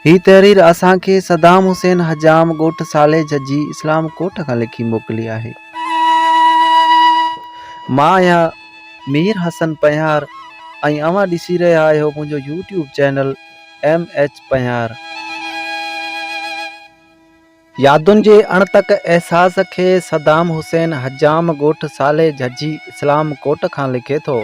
هي تحرير اسان کي صدام حسين حجام ڳوٺ صالح جھجي اسلام ڪوٽ کان لکي موڪلي آهي. مان آهيان مير حسن پنهيار ۽ اوهان ڏسي رهيا آهيو منهنجو YouTube channel M H Panhiyar. يادن جي اڻتڪ احساس کي صدام حسين حجام ڳوٺ صالح جھجھي اسلام ڪوٽ کان لکي ٿو.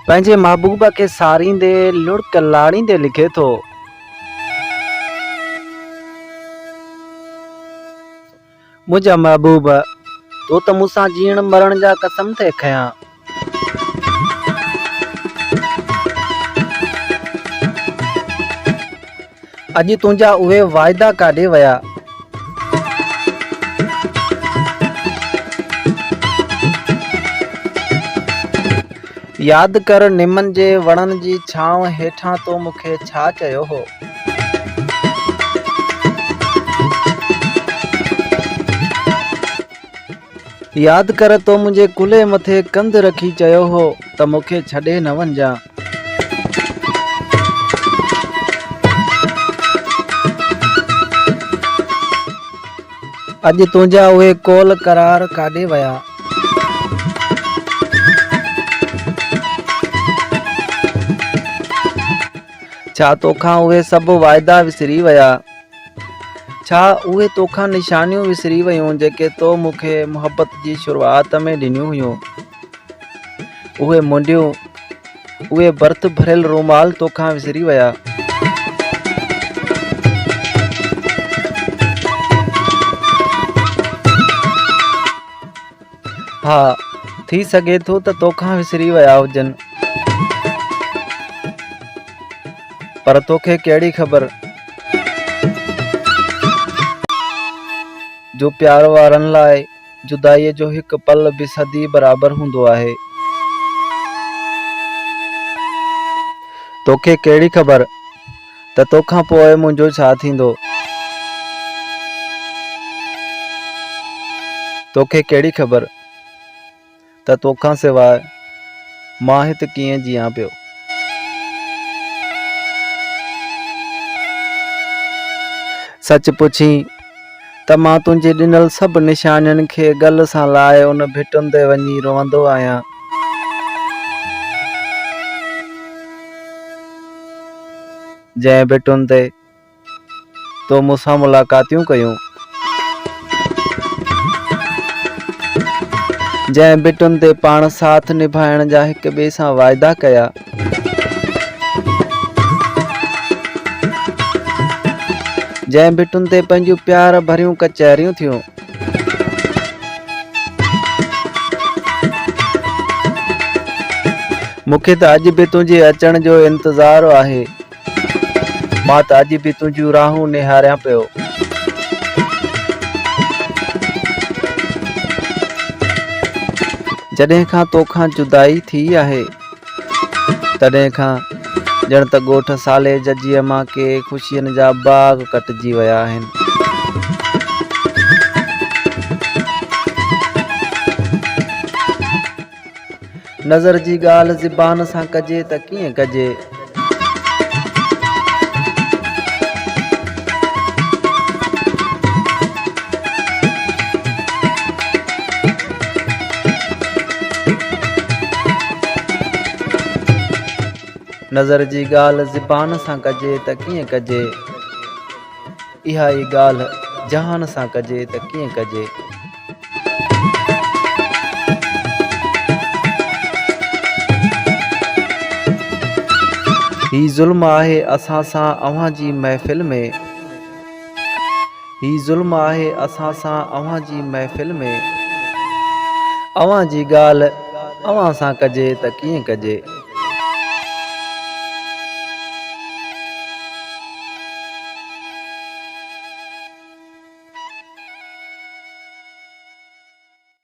پنهنجي محبوب کي ساريندي لڙڪ لاڙيندي لکي ٿو. منهنجا محبوب! تو ته مون سان جيئڻ مرڻ جا قسم ٿي کنيا. اڄ تنهنجا اهي واعدا ڪاڏي ويا؟ ياد ڪر نمن جي وڻن جي ڇانو هيٺان تو مون کي ڇا چيو هو؟ ياد ڪر تو منهنجي ڪلهي مٿي ڪنڌ رکي چيو هو ته مون کي ڇڏي نه وڃجان. اڄ تنهنجا اهي قول قرار ڪاڏي ويا؟ ڇا توکان اهي سڀ واعدا وسري ويا؟ ڇا اهي توکان نشانيون وسري ويون جيڪي تو مون کي محبت جي شروعات ۾ ڏنيون هيون؟ اهي منڊيون، اهي برٿ ڀريل رومال توکان وسري ويا؟ ها، ٿي سگهي ٿو ته توکان وسري ويا هجن. پر توکي ڪهڙي خبر جو پيار وارن لاء جدائيء جو هڪ پل به صدي برابر هوندو آهي. توکي ڪهڙي خبر ته توکان پوء منهنجو ڇا ٿيندو؟ توکي ڪهڙي خبر ته توکان سواء مان هت ڪيئن جيئان پيو؟ سچ پڇين ته مان تنهنجي ڏنل سڀ نشانين کي ڳل سان لائي ان ڀٽن تي وڃي روئندو آهيان. جنهن ڀٽن تي تو مون سان ملاقاتيون ڪيون. جنهن ڀٽن تي پاڻ ساٿ نڀائڻ جا هڪ ٻئي سان واعدا ڪيا. جنهن ڀٽن تي پنهنجون پيار ڀريون ڪچهريون ٿيون. مون کي ته اڄ به تنهنجي اچڻ جو انتظار آهي. مان ته اڄ به تنهنجون راهون نهاريان پيو. جڏهن کان توکان جدائي ٿي آهي، تڏهن کان ڄڻ ته ڳوٺ صالح ججيء مان ڪي خوشين جا باغ ڪٽجي ويا آهن. نظر جي ڳالهه زبان سان ڪجي ته ڪيئن ڪجي؟ نظر جي ڳالهه زبان سان ڪجي ته ڪيئن ڪجي؟ اها ئي ڳالهه جهان سان ڪجي ته ڪيئن ڪجي؟ هي ظلم آهي اسان سان اوهان جي محفل ۾. هي ظلم آهي اسان سان اوهان جي محفل ۾. اوهان جي ڳالهه اوهان سان ڪجي ته ڪيئن ڪجي؟